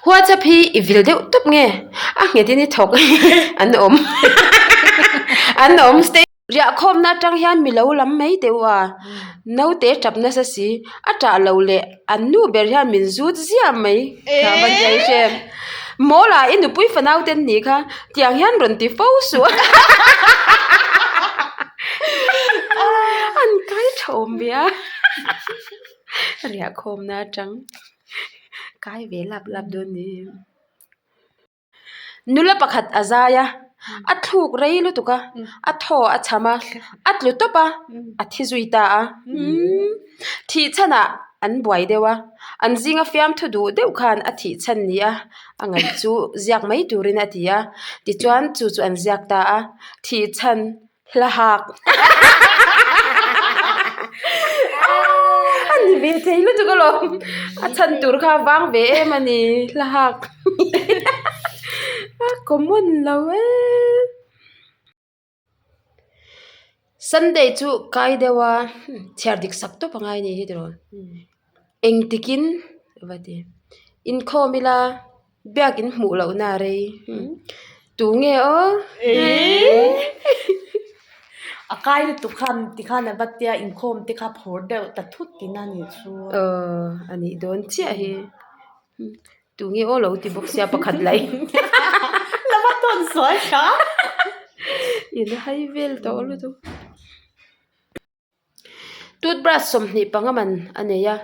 WhatsApp hi i vil deuh tawp nge? A nghetin i thawk an awm an awm state. Riahkhawmna atang hian mi lo lam mai teh u a, naute tap nasa si, a tah lo leh an nu ber hian min zut ziah mai kha va tia i hre. Mawl ah i nupui fanau te an nih kha, tiang hian rawn ti fo suh a. An kai tha awm ve a, riahkhawmna atang kai ve lap lap dawn ni. Nula pakhat a zai a, a thluk rei lutuk a, a thaw a cham a, a tlu tawp a, a thi zui ta a. Thih chhanah an buai deuh a, an zinga fiamthu duh deuh khan a thih chhan ni a, a ngaih chu ziak mai turin a ti a, tichuan chu chu an ziak ta a, thih chhan Hla hak a ni ve thei lutuk alawm a chhan tur kha a vang ve em a ni hla hak a common lo e Sunday chu kai deuh a chhiar dik sak tawp a ngai a ni hi tiraw engtikin va ti inkhawm ila. Biakin hmuh lohna a rei. Tu nge aw? A kai lutuk khan tikhan a va tia inkhawm te kha phur deuh ta thut tina a nih chu. Aw a nih dawn chiah hi. Tu nge aw lo ti bawk sia pakhat lah in. La va tawn sual hra. In hai vel tawh lutuk. Toothbrush 25 man a nei a,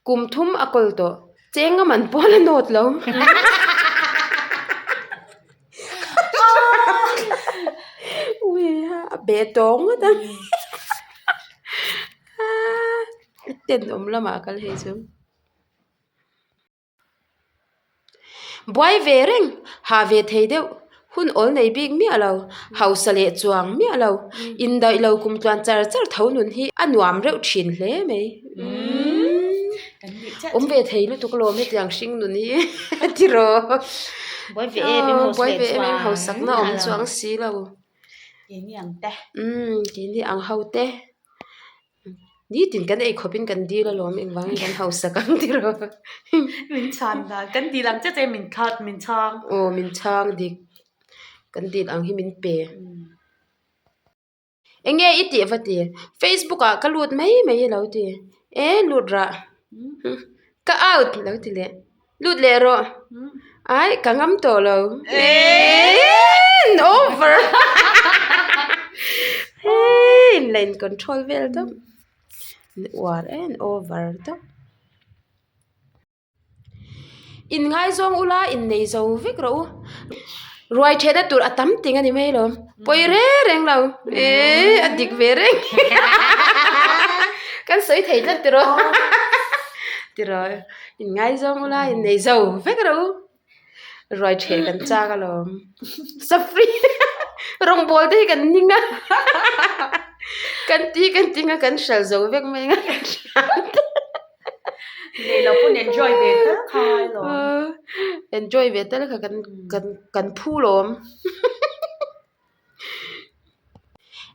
kum thum a kawl tawh. Cheng a man pawn a nawt lo. Ui a a beh tawng ngawt a. A tenawm lamah a kal hei chu. Buai ve reng, hah ve thei deuh, hun awl nei bik miah lo, hausa leh chuang miah lo, indaih lo kum tluan char char tho nun hi a nuam reuh thin hle mai. Awm ve thei lutuk alawm hetiang hring nun hi a ti rawh. Buai ve em em Buai ve em em hausakna awm chuang si lo. Keini ang te. Keini ang ho te. Nitin kan ei khawpin kan dil alawm engvangin kan hausak ang ti rawh. Min chhan dan kan dil ang che che min thlat min chhang. Aw min chhang dik kan dil ang hi min pe. Enge i tih va ti Facebook ah ka lut mai mai alo ti e lut rah ka out alo ti leh. Lut leh rawh. Ai, ka ngam tawh lo. Eeeeee over. Eeeeee in la in control vel tawp. In uar em over tawp. In ngaizawng ula in nei zo vek rawh u. Ruai thehna tur a tam ting a ni mai lo. Pawi reng reng lo. Eeeee a dik ve reng. Kan sawi thei tlat tiraw. Tiraw in ngaizawng ula in nei zo vek rawh u. Ruai theh kan chak alawm. Safri rawngbawl te hi kan ning a. Kan ti kan ting a kan hral zo vek mai ang a. Nei lo pawn enjoy ve tal kha alawm. Enjoy ve tal kha kan kan kan phu lawm.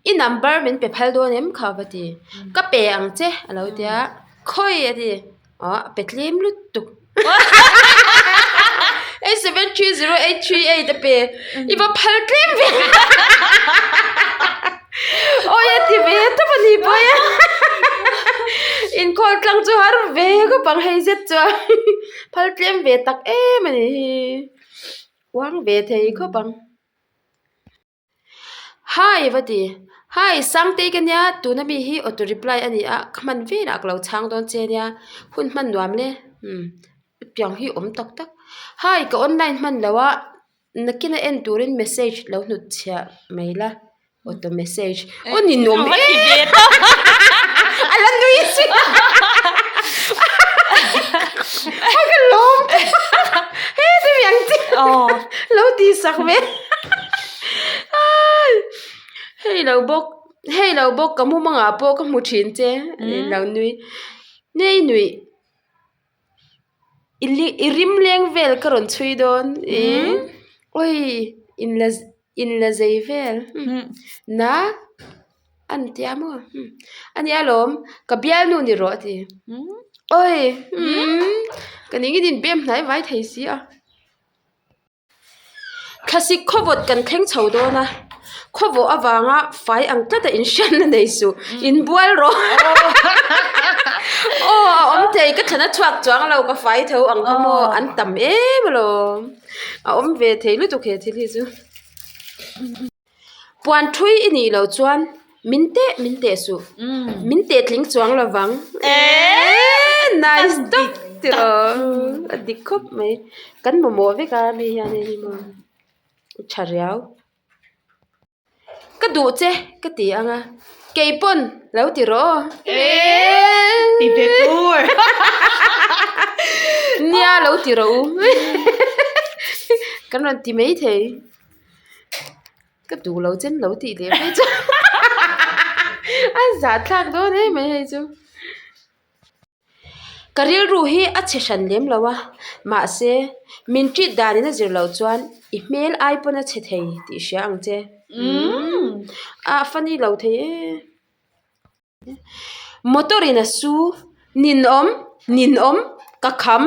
I number min pe phal dawn em kha va ti. Ka pe ang che a lo ti a. Khawi a ti. Aw a pe tlem lutuk. 8730838 a pe. I va phal tlem ve. Awi a ti ve tawp a ni pawh e. Inkhawlh tlang chu har ve khawp ang hei zet chuan phal tlem ve tak em a ni hi. Uang ve thei khawp ang. Hi va ti. Hi Sangtei ka nia tuna mi hi auto reply a ni a ka hman velah ka lo chhang dawn che nia hun hman nuam le umm tiang hi awm tak tak. Hi ka online hman lo a nakina en turin message lo hnut chhiah mai la. Auto message aw ni nuam em a la nui si a ka lawm he ti miang chi lo ti sak ve hei lo bawk hei lo bawk ka mumangah pawh ka hmu thin che lo nui nei nuih. I rim leng vel ka rawn chhui dawn ih awi in la in la zei vel na an tia maw a nia lawm ka bialnu ni rawh a ti awi ka ning in in bem hnai vai thei si a. Thlasik khawvawt kan thleng chho dawn a, khawvawh avanga fai ang tlata inhriatna nei suh, inbual rawh. Aw a awm thei, ka thlan a chhuak chuang lo, ka fai tho ang kha maw, an tam em alawm. A awm ve thei lutuk he thil hi chu. Puan thui i nih loh chuan min teh min teh suh. Min teh tling chuang lo vang. Eeee nice tawp tiraw a dik khawp mai. Kan mamawh vek a mi hian hei hi maw tha riau. Ka duh che ka ti ang a kei pawn lo ti rawh aw. Eeee ti ve tur. Nia lo ti rawh u. Kan rawn ti maithei. Ka duh lo chen lo tih leh phei chu a zah thlak dawn em mai hei chu. Ka rilru hi a chhe hran lem lo a, mahse min treat danin a zir loh chuan i hmel ai pawn a chhe thei tih hria ang che. Umm a funny lo thei e. Motor in a su ninawm ninawm ka kham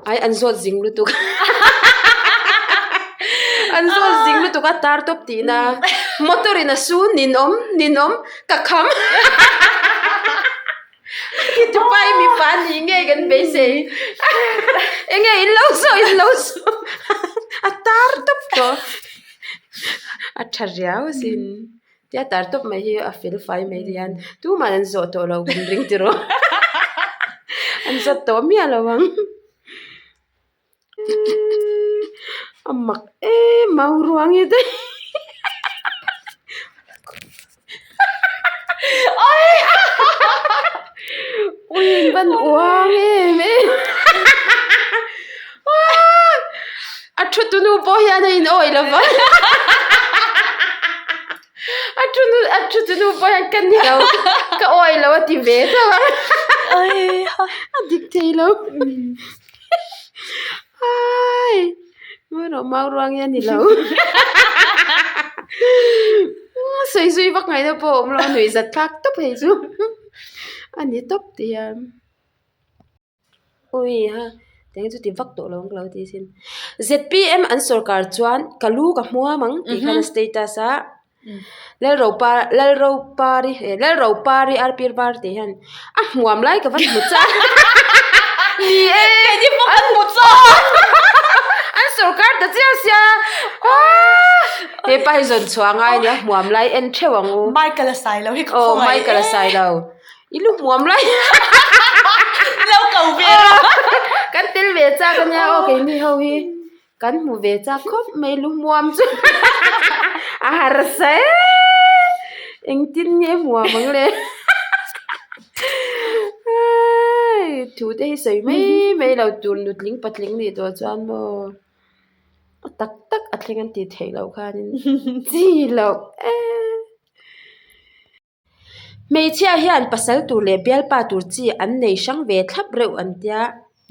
ai an zawt zing lutuk an zawt zing lutuk a tar tawp tihna motor in a su ninawm ninawm ka kham tupa hi mipa ni ngei kan beisei enge in lo sawi in lo sawi a tar tawp tawh a tha riau asin. Tia tar tawp mai hi a fel fai mai hian tumah an zawh tawh lo kan ring tiraw an zawt tawh miah lo ang a mak em a ruang hi te ui in van uang em em A thu tunu pawh hian a in awih lo va a thu nu a thu tunu pawh hian ka ni lo ka awih lo a ti ve tho a a dik thei lo hai mawi rawh mau ruang hi a ni lo sawi zui vak ngaihna pawh a awm lo a nuih zat thlak tawp hei chu a ni tawp ti hian. Ui ha teng chu ti vak tawh lo ang ka lo ti sin. ZPM an sorkar chuan ka lu ka hmuam ang tih khan a status a Lalropa Lalropari eh Lalropari arpir var tih hian a hmuam lai ka va hmu chak ni e Keini pawh kan hmu chak an sorkar ta chiah sia aaa hepa hi zawn chhuah a ngai a nia hmuam lai en theuh ang u. Michael a sai lo hi ka khawngaih e. Aw Michael a sai lo. I lu hmuam lai lo ko ve rawh kan tel ve chak ania aw keini ho hi kan hmu ve chak khawp mai lu hmuam chu a harsa e engtin nge hmuam ang le hai thu te hi sawi mai mai lo tur nutling patling nih tawh chuan maw a tak tak a thleng an tih theih loh khanin chi loh e. Hmeichhia hian pasal tur leh bialpa tur chi an nei hrang ve thlap reuh an tia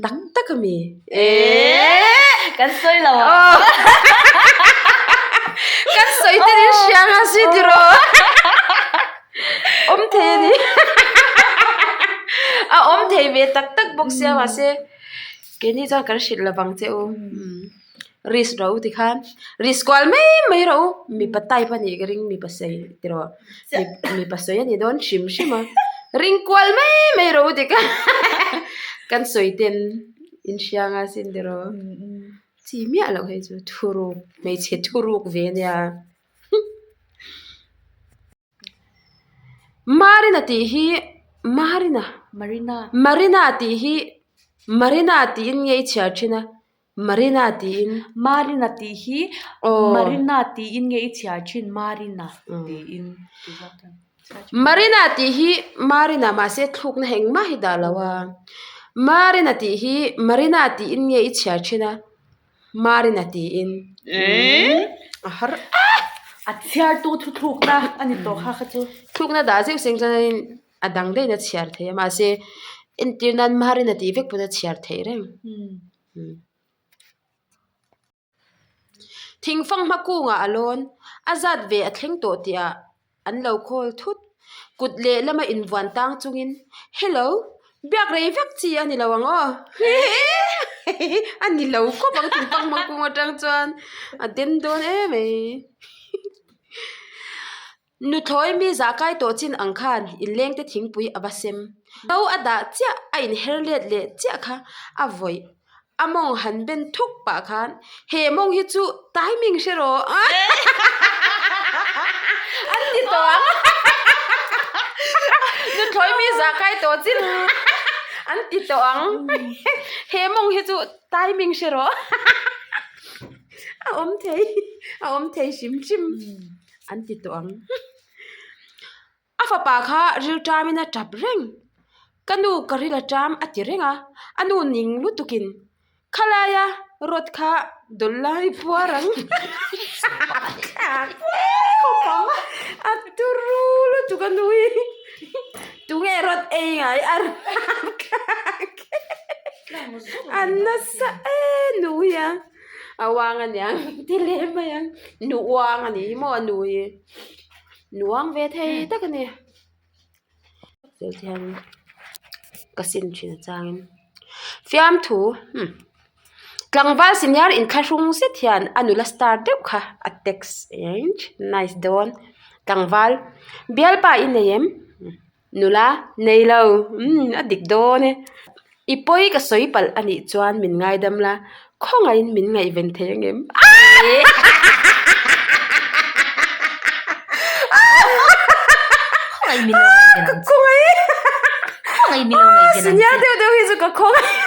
tak tak a mi? Eeeeh! Kan sawi lo a. Kan sawi te in hria nga si tiraw? Awm thei a ni. A awm thei ve tak tak bawk sia mahse keini chuan kan hrilh lovang che u. Risk rawh u tikhan risk kual mai mai rawh u mipa type a nih ka ring mipa sawi tiraw mipa sawi a ni dawn hrim hrim a ring kual mai mai rawh u tikhan kan sawi ten in hria anga sin tiraw chi miah loh hei chu thuruk hmeichhe thuruk ve ania. Marina tih hi Marina Marina Marina tih hi Marina tiin nge i chhiar thin a Marina tiin Marina tih hi Marina tiin nge i chhiar thin Marina tiin Marina tih hi Marina mahse thlukna engmah hi dah lo a Marina tih hi Marina tiin nge i chhiar thin a. Marina tiin a har a. A chhiartu thu thlukna a ni tawh kha kha chu. Thlukna dah zeuh seng chuan a dang daih in a chhiar thei a mahse entir nan Marina tih vek pawn a chhiar theih reng. Thingfang hma kungah a lawn a zat ve a thleng tawh tih ah an lo khawl thut. Kut leh lama invuan tang chungin, Hello, biak rei vek chi a ni lo ang aw. A ni lo khawp ang thingfanghma kung atang chuan a den dawn em mai. Nuthlawi mi zah kai tawh chin ang khan inlengte thingpui a va sem. No a dah chiah a inher let leh chiah kha a vawih. A mawng han ben thuk pah khan he mawng hi chu timing hre rawh an ti tawh ang. Nuthlawi mi zah kai tawh chin an ti tawh ang. He mawng hi chu timing hre rawh a awm thei a awm thei hrim hrim. an ti tawh ang. A fapa kha ril ṭamin a ṭap reng. Ka nu ka ril a ṭam a ti reng a, a nu ning lutukin khalaia rod kha dawlh lai puar ang a turu lutuk a nu hi tunge rod ei ngai a a nasa em nu hi a. A uang a niang ti leh mai ang nu uang a nih hi maw a nu hi nu uang ve thei tak a ni tel te hian ka sin thin a changin fiamthu umm tlangval senior inthlahrung zet hian a nula star deuh kha a text nice dawn tlangval bialpa i nei em. Nula, Nei lo, umm a dik dawn e. I pawi ka sawi palh a nih chuan min ngaidam la, khawngaihin min ngaihven thei ang em? Khawngaih min lo ngaihven ang che. Khawngaih min lo ngaihven ang che. Senior deuh deuh hi chu ka khawngaih.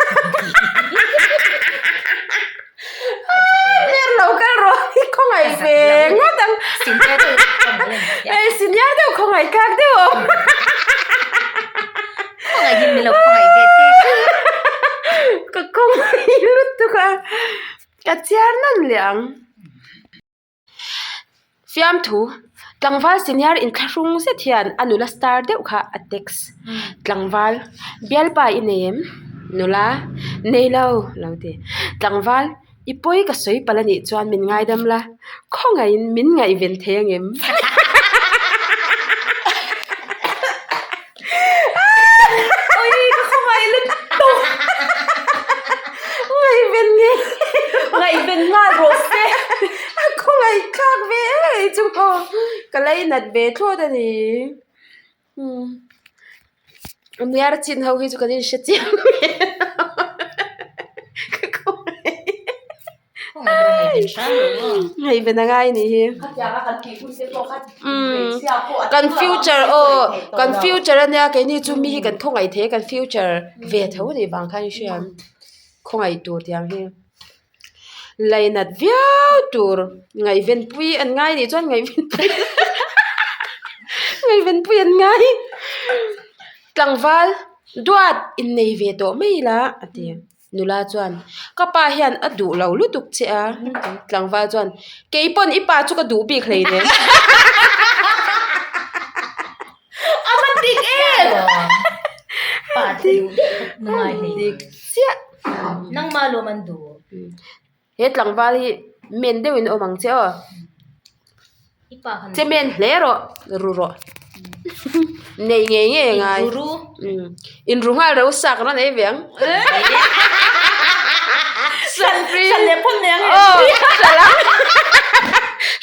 Ber lo kal rawh i khawngaih ve ngawt ang. Hei senior deuh khawngaih kak deuh a awm. Khawngaih hi min lo khawngaih ve te. Ka khawngaih lutuk a, ka chhiar nawn leh ang. Fiamthu, tlangval senior inthlahrung zet hian a nula star deuh kha a text. Tlangval, bialpa i nei em? Nula, nei lo, lo ti. Tlangval, i pawi ka sawi palh a nih chuan min ngaidam la, khawngaihin min ngaihven thei ang em? Ui ka khawngaih lutuk Ngaihven nge Ngaihven nghal rawh se A khawngaih thlak ve em em chu aw ka lainat ve thlawt a ni umm Niar chin ho hi chu kan inhre chiang ka khawngaih. Ngaihven a ngai nih hi. Kan future aw kan future ania keini chu mi hi kan khawngaih thei a kan future ve tho anih vang khan i hria ang khawngaih tur tiang hi lainat viau tur ngaihven pui an ngai nih chuan ngaihven pui ngaihven pui an ngai tlangval duat innei ve tawh mai ila a ti. Nula chuan, Ka pa hian a duh lo lutuk che a. Tlangval chuan, Kei pawn i pa chu ka duh bik hlei nen. A va dik em! Pa te duh bik na ngai hlei nen. Dik chiah. Nangmah lawm an duh. He tlangval hi men deuhin a awm ang che aw. Che men hle rawh ru rawh nei ngei ngei a ngai in ru nghal ro sak rawn ei ve ang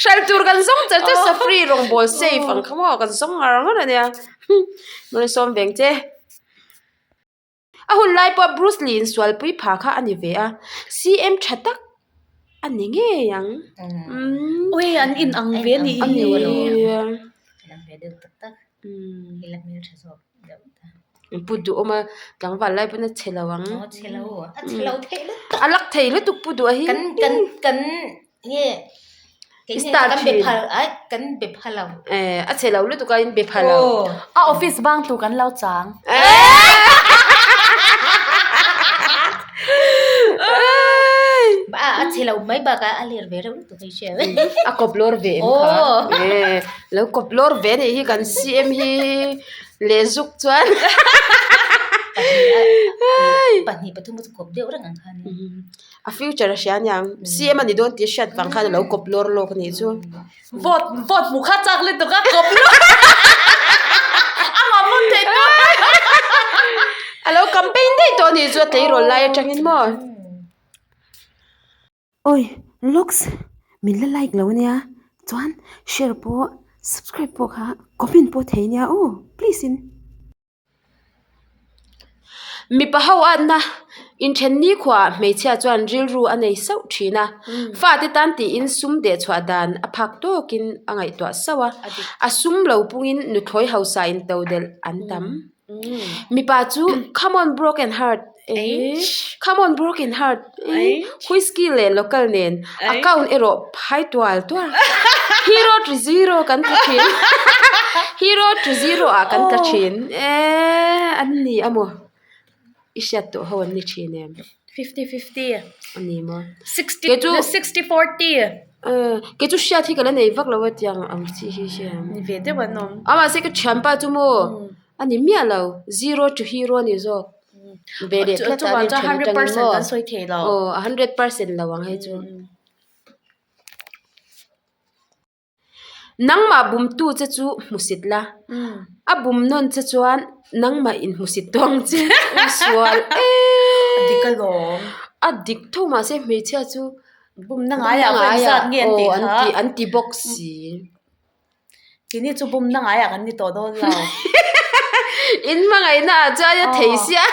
hral tur kan zawng char char safri rawngbawl safe ang kha maw kan zawng ngar ngar ania rawn sawm veng che. A hun lai pawh Bruce Lee insualpui pha kha a ni ve a, CM tha tak a ni ngei ang. Ui an in ang ve a nih hi. Pu Duhawma tlangval lai pawn a chhe lo ang. A lak thei lutuk Pu Duha hi. Star thin. A chhe lo lutuk a in be pha lo. A office bang tur kan lo chang. A kawp lawr ve em kha. Lo kawp lawr ve anih hi kan CM hi leh zuk chuan. A future a hria aniang CM a ni dawn tih a hriat vang khan a lo kawp lawr lawk a nih chu. Vote vote hmuh kha chak lutuk a kawp lawr a mamawh theih tawh A lo campaign daih tawh a nih chu a tleirawl lai atangin maw. Oi looks min la like lo ania chuan share pawh subscribe pawh kha comment pawh thei ania aw please in. Mipa ho atna inthen nikhua hmeichhia chuan rilru a nei sauh thin a, fate tan tiin sum deh chhuah dan a phak tawkin a ngaihtuah sauh a, a sum lo pungin nuthlawi hausa in to delh an tam. Mipa chu come on broken heart eh come on broken heart eh whisky leh local nen account erawh phai tual tual hero to zero kan ti thin hero to zero ah kan tla thin eh an ni a maw i hriat tawh ho an ni thin em 50-50 a ni maw 60 60 40 eh kei chu hriat hi ka la nei vak lo a tiang ang chi hi hria ni ve deuh an awm a mahse ka thianpa chu maw a ni miah lo zero to hero a ni zawk ve leh tlat a ni then atangin maw aw a 100% lo ang hei chu nangmah bumtu che chu hmusit la a bum nawn che chuan nangmah in hmusit tawh ang che sual em a dik alawm a dik tho mahse hmeichhia chu bumna ngaiah pawh engzat nge an tih kha an ti bawk si. Keini chu bumna ngaiah kan ni tawh dawn lo. In hmangaihna ah chuan a thei sia.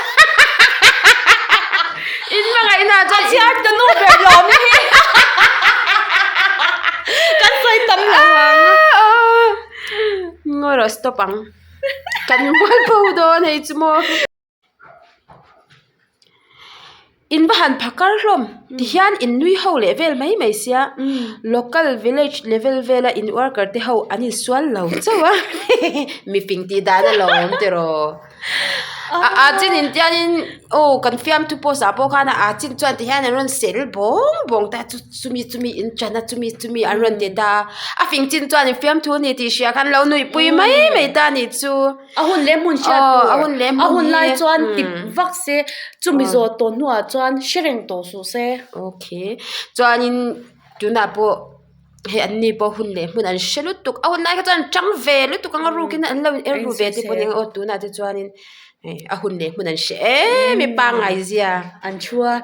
In hmangaihna ah chuan A chhiar ta nu ber lawm hi. Kan sawi tam lo ang. Ngawi rawh stop ang. Kan mual bo dawn hei chu maw. In va han phakar hlawm tihian in nui ho leh vel mai mai sia local village level vela in worker te ho an insual lo chauh a mifing tih dan alawm tiraw a a chin in tianin aw kan fiamthu post ah pawh khan a chin chuan tihian an rawn sel bawng bawng ta chu chumi chumi in ṭan a chumi chumi an rawn ti ta a fing chin chuan in fiamthu a ni tih hria khan lo nuihpui mai mai ta a nih chu. A hun leh hmun hriat Aw, tur. a hun leh hmun A hun lai hi, chuan mm. ti vak se, chumi zawh tawh hnuah chuan hre reng tawh suh se. Okay. Chuanin tunah pawh hei an ni pawh hun leh hmun an hre lutuk. A hun lai kha chuan an chang ve lutuk ang a rukin an lo in er ru ve te pawh nia aw tunah te chuanin hei a hun leh hmun an hre em em pangngai zia. An thu a,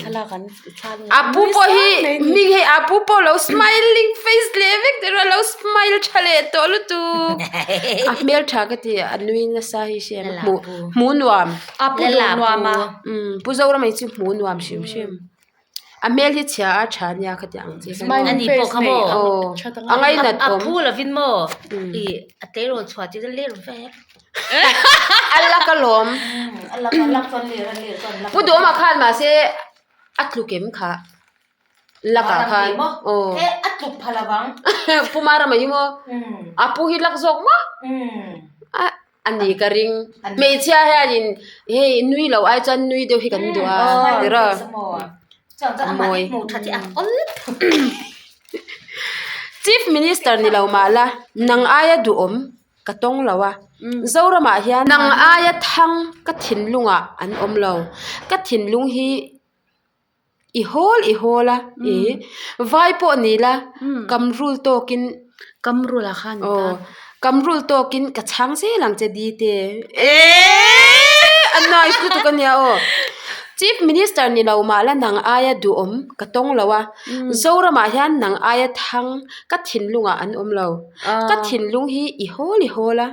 thlalak an thla A pu pawh hi hming hei a pu pawh lo smiling face leh vek te lo smile tha leh tawh lutuk a hmel tha ka ti a nui nasa hi hriat a hmuh hmuh nuam a pu duh nuam a umm pu Zorama hi chu hmuh nuam hrim hrim a hmel hi chhia a tha nia khatiang ang chi kha ani pawh kha maw aw a ngainat a awm phu lovin maw ih a tleirawl chhuah chi chu ler vek a lak alawm a lak a lak chuan ler a ler chuan lak pu Duhawma khan mahse a tluk em kha lakah khan aw e a tluk pha lo ang pu Marama hi maw a pu hi lak zawk maw a ani ka ring hmeichhia hianin hei nui lo ai chuan nui deuh hi kan duh a tiraw mawi chief minister ni lo mah la nang aia duhawm ka tawng lo a Zoramah hian nang aia thang ka thinlungah an awm lo ka thinlung hi i hawl i hawl a ih vai pawh ni la kam rul tawkin kam rul ah khan aw kam rul tawkin ka chhang zel ang che dite eeeee a nice lutuk a nia aw chief minister ni lo mah la nang aia duhawm ka tawng lo a Zoramah hian nang aia thang ka thinlungah an awm lo ka thinlung hi i hawl i hawl a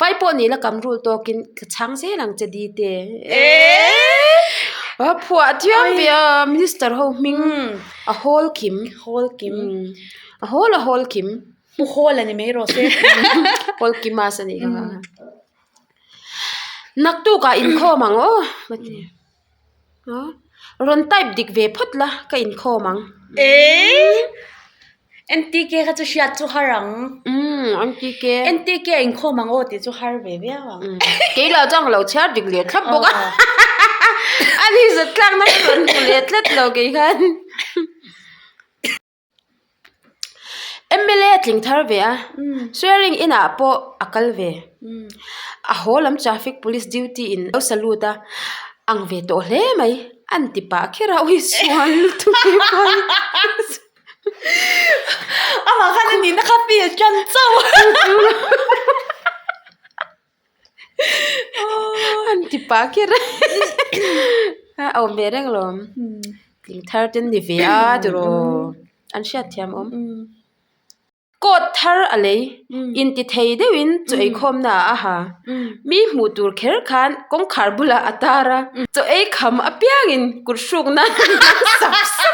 vai pawh ni la kam rul tawkin ka chhang zel ang che dite eeeee a phuah thiam ve a minister ho hming a hawl kim hawl kim a hawl a hawl kim pu hawl a ni mai rawh se hawl kim a sa nih kha naktukah inkhawm ang aw Rawn type dik ve phawt la ka inkhawm ang. Eii NTK kha chu hriat chu har ang. Umm NTK. NTK a inkhawm ang aw tih chu har ve viau ang. Kei lo chuan ka lo chhiar dik leh thlap bawk a. A ni zat tlakna ka rawn hmu leh tlat lo kei khan. M L A tling thar ve a swearing in ah pawh a kal ve a haw lam traffic police duty in lo salute a ang ve tawh hle mai an ti pah kher a ui sual lutuk hi khawi amah khan a nihna kha feel tan chauh an ti pah kher a a awm ve reng alawm. Tling thar ten ni ve a tiraw an hriat thiam awm. Coat thar a lei inti thei deuhin chaw ei khawmna ah a ha. Mi hmuh tur kher khan kawngkhar bulah a tar a, chaw ei kham apiangin kut hruk nan a hmang sap sap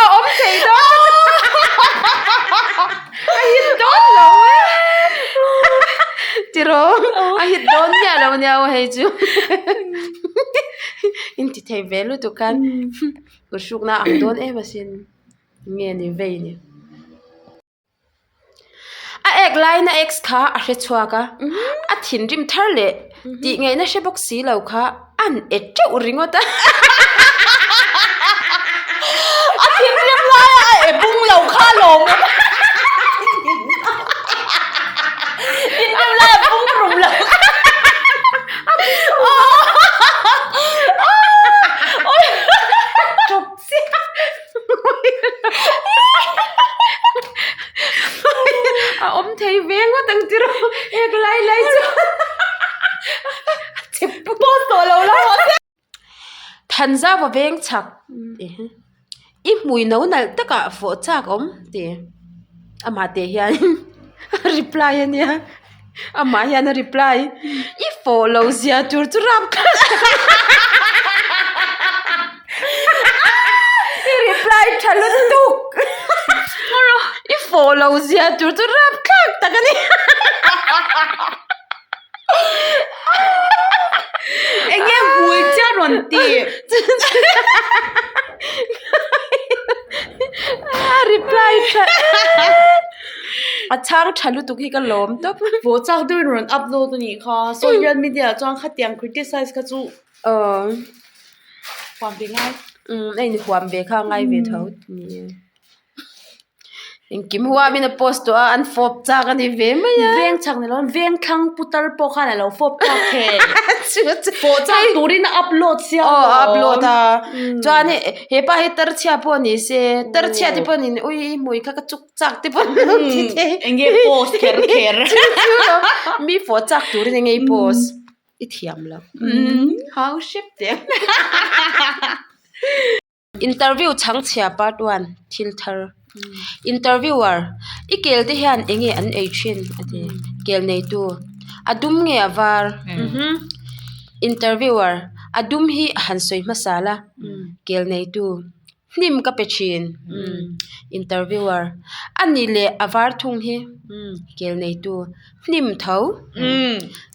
a awm thei dawn a hit dawn lo e tiraw a hit dawn miah lo nia aw hei chu inti thei ve lutuk khan kut hrukna a ang dawn em asin. Nge ni vei ni. A ek laina ex kha a hre chhuak a, a thinrim thar leh tih ngaihna hre bawk si lo kha an e teuh ringawt a. A thinrim laia a e bung lo kha lawm awm. Thinrim laia bung rum lo kha. A awm thei ve ngawt ang tiraw hek lai lai chu a chep post tawh lo la haw se. Thanzau a veng chak i hmui no nalh takah fawh chak awm tih amah teh hian a reply a nia amah hian a reply i fawh lo zia tur chu rap thlak tak a ni i reply tha lutuk i fawh lo zia tur chu rap thlak tak a ni eng nge hmui chiah rawn ti a reply tha em a chhang tha lutuk hi ka lawm tawp Vawh chak deuhin rawn upload a nih kha social media ah chuan khatiang criticize kha chu aw huam ve ngai umm a inhuam ve kha a ngai ve tho ni e. Engkim huamin a post tawh a, an fawp chak a ni ve mai a. Veng chak ni lo in veng thlang putar pawh khan a lo fawp chak thei. Fawh chak turin a upload sia alawm. Aw a upload a. Chuan hepa hi tarchhia pawh ni se, tarchhia te pawh niin ui i hmui kha ka chuk chak te pawh an lo ti thei. Enge post kher kher. Mi fawh chak turin enge i post. I thiam lo. Hau hrep teh. Interview chhangchhia part one, thil thar. Interviewer, I kel te hian eng nge an ei thin? a ti. Kel neitu, A dum nge a var? Interviewer, A dum hi a han sawi hmasa la. Kel neitu, Hnim ka pe thin. Interviewer, A ni leh a var thung hi. Kel neitu, Hnim tho.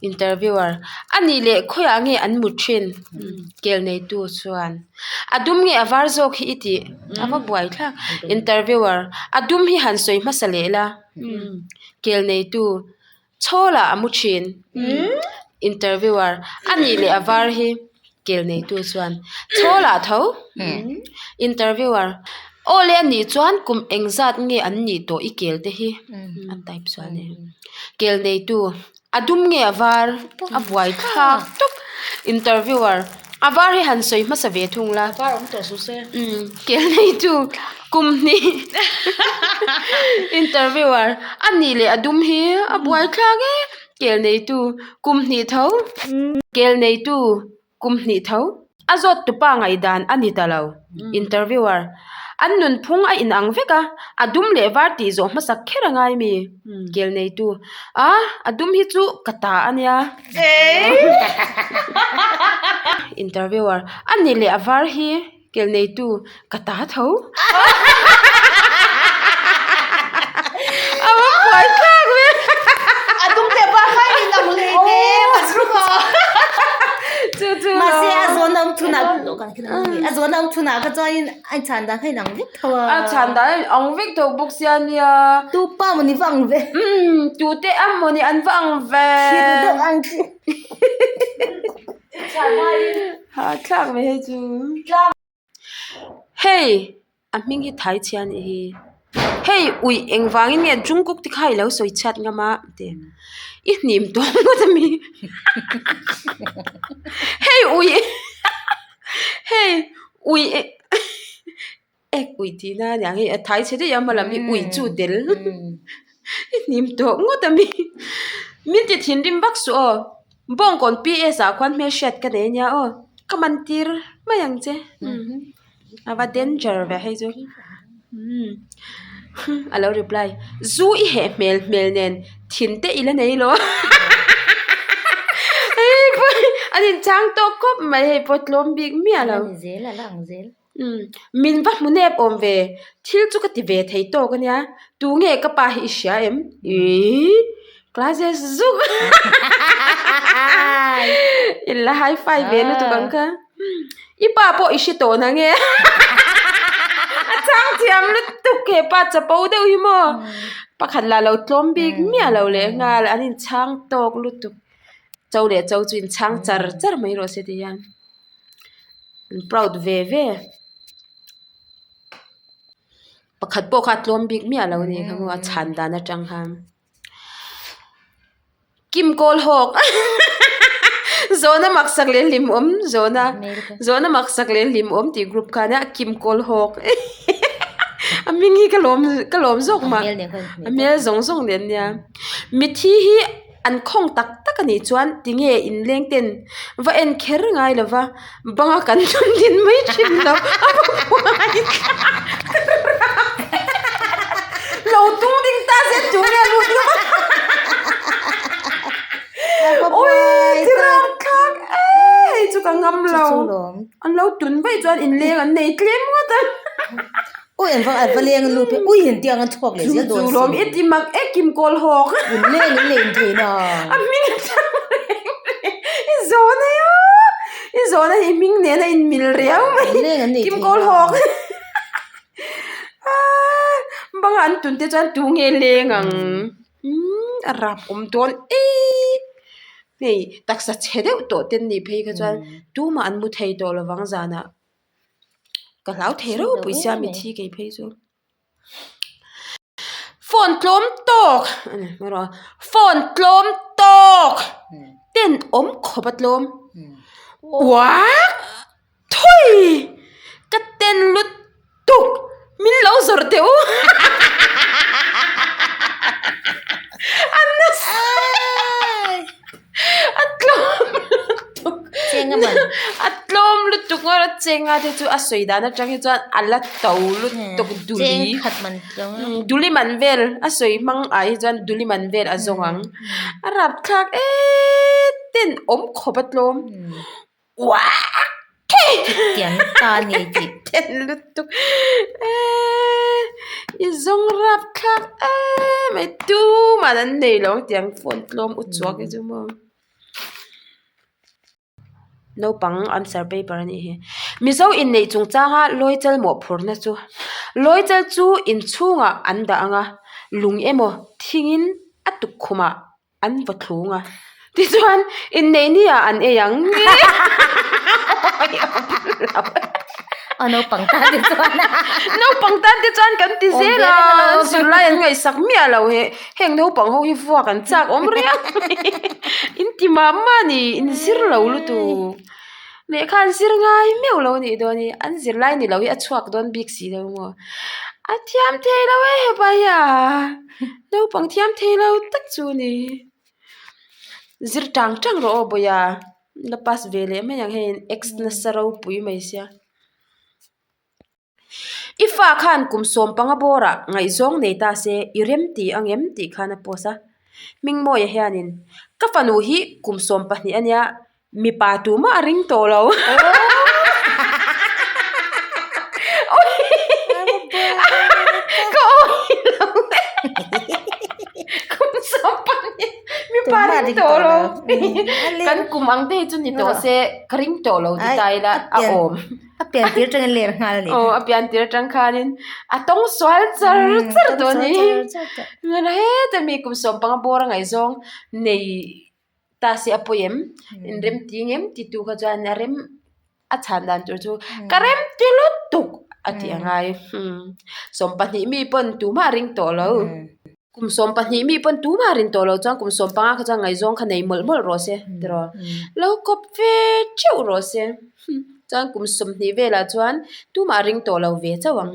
Interviewer, A nih leh khawiah nge an mut thin? Kel neitu chuan, A dum nge a var zawk hi i tih? A va buai thlak. Interviewer, A dum hi han sawi hmasa leh la. Kel neitu, Chhawlah a mu thin. Interviewer, A nih leh a var hi? Kel neitu chuan, Chhawlah tho. Interviewer, Aw le a nih chuan kum engzat nge an nih tawh i kel te hi? A type sual nih. Kel neitu, A dum nge a var? A buai thlak tawp. Interviewer, A var hi han sawi hmasa ve thung la. A var awm tawh suh se. Kel neitu, Kum hnih. Interviewer, A nih leh a dum hi a buai thlak e. Kel neitu, Kum hnih tho. Kel neitu, Kum hnih tho. A zawt tupa ngaihdan a ni ta lo. Interviewer, An nunphung a inang vek a, a dum leh var tih zawh hmasak kher a ngai mi? Kel neitu, A, a dum hi chu ka ta a nia. Interviewer, A ni leh a var hi Kel neitu ka ta tho. A va buai thlak ve. A dum leh var kha in ang hle te bathroom ah. Chu chu Mahse a zawn awm chhunah a zawn awm chhunah kha chuan a chhan dan kha in ang vek tho a. A chhan dan a in ang vek tho bawk sia nia. Tu pa maw ni va ang ve. Umm tute a maw ni an va ang ve. Thil deuh ang chi. Ha thlak mai hei chu hei a hming hi thai chhia anih hi hei uih engvangin nge jungkook te kha ilo sawi chhiat ngam a ti i hnim tawh ngawt ami hei uih hei uih ek uih tih na aniang hei a thai chhe daih a hma lam hi uih chu tel i hnim tawh ngawt ami min ti thinrim vak suh aw bawngkawn P S ah khuan hmelhriat ka nei ania aw ka man tir mai ang che. A va danger ve hei chu umm a lo reply zu i heh hmel hmel nen thin te i la nei lo hei pawh an inchang tawk khawp mai hei pawh tlawm bik miah lo. Umm min va hmu nep awm ve thil chu ka ti ve thei tawk ania tunge ka pa hi i hria em ihh classes zuk in la high five ve lutuk ang kha i pa pawh i hre tawh na nge a chang thiam lutuk hepa chapo deuh hi maw pakhat lah lo tlawm bik miah lo leh nghal an inchhang tawk lutuk cho leh cho chu inchhang char char mai rawh se ti hian. An proud ve ve. Pakhat pawh kha a tlawm bik miah lo a ni kha maw a chhan dan atang khan. Kim kawl hawk zawhna maksak leh hlimawm zawhna zawhna maksak leh hlimawm tih group khan a kim kawl hawk a hming hi ka lawm ka lawm zawk mah a hmel zawng zawng nen nia mithi hi. An khawng tak tak a nih chuan tinge inleng ten va en kher ngai lo va, banga kan tum din mai thin lo a va buai lo tung ding ta se tunge lut lo ui tirang thlak e hei chu ka ngam lo an lo tun vaih chuan inleng an nei tlem ngawt a. Ui an va an va leng lut phei ui an tiang an chhuak leh zel dawn Chu lawm i ti mak e kim kawl hawk. In leng in nei in thei na. A hming a chang reng reng i zawn a io i zawn a i hming nen a in mil riau mai In leng an nei kim thei kawl na. hawk. Banga an tun te chuan tu nge leng ang umm a rap awm dawn eii hei taksa chhe deuh tawh te an nih phei kha chuan tumah an mu thei tawh lovang zanah. Ka hlau thei reuh pui sia mithi kei phei chu. Phone tlawm tawk phone tlawm tawk ten awm khawp a tlawm uak thui ka ten lutuk min lo zawrh teh u a nasa a tlawm lutuk a tlawm lutuk a chenga te chu a sawi dan atang hi chuan a la to lutuk duli duli man vel a sawi hmang ah hi chuan duli man vel a zawng ang a rapthlak em ten awm khawp a tlawm. Uaak thei Chutiang ta a ni tih. Ten lutuk eee i zawng rap thlak em mai tumah an nei lo ang tiang phone tlawm u chuak hi chu maw. Naupang answer paper a nih hi. Mizo inneih chungchanga Lawichal mawhphurhna chu Lawichal chu inchhungah an dah ang a, lung emaw thingin a tukkhumah An va thlung a, tichuan inneih ni ah an ei ang Aw naupang tan te chuan Naupang tan te chuan kan ti zel a, an zirlai an ngaihsak miah lo he, heng naupang ho hi vuak an chak awm riau mai, in ti mah mah a ni, in zir lo lutuk, lehkha an zir ngai meuh lo a nih dawn hi, an zirlai ni lo hi a chhuak dawn bik si lo maw, a thiam thei lo e hepa hi a. Naupang thiam thei lo tak chu a ni. Zir tang tang rawh aw bawia la pass ve leh mai ang hei x nasa ropui mai sia. I fa khan kum sawm panga bawrah ngaihzawng nei ta se i rem ti ang em tih khan a post a. Hmingmawia hianin ka fanu hi kum 12 ania Mipa tumah a ring tawh lo. Ka awi lo Kum 12 mipa a ring tawh lo. Kan kum ang te hi chu ni tawh se ka ring tawh lo ti ta ila a awm. A pian tir atangin ler nghal a ni. Aw a pian tir atang khanin a tawng sual char char tawh a ni. Heta mi kum 15 bawr a ngaihzawng nei. Ta se a pawi em in rem ti ngem ti tu kha chuan a rem a chhan dan tur chu ka rem ti lutuk a tih a ngai 12 mi pawn tumah a ring tawh lo kum 12 mi pawn tumah a ring tawh lo chuan kum 15 kha chuan ngaihzawng kha nei mawlh mawlh rawh se tiraw lo kawp ve theuh rawh se chuan kum 20 velah chuan tumah a ring tawh lo ve chauh ang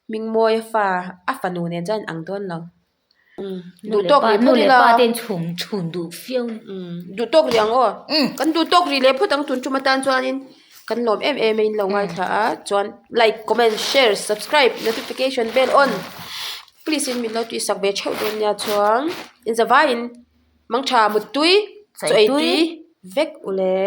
Hmingmawia fa a fanu nen chuan a inang dawn lo. Duh tawk rih Nu phawt leh ila. pa ten chhum chhun duh fiau. Duh tawk rih ang aw. Kan duh tawk rih leh phawt ang tun tum atan chuanin. Kan lawm em em a in lo ngaithla a chuan like comment share subscribe notification bell on please in min lo tihsak ve theuh dawn nia chuan in zavaiin mangtha muttui chaw ei tui vek ule.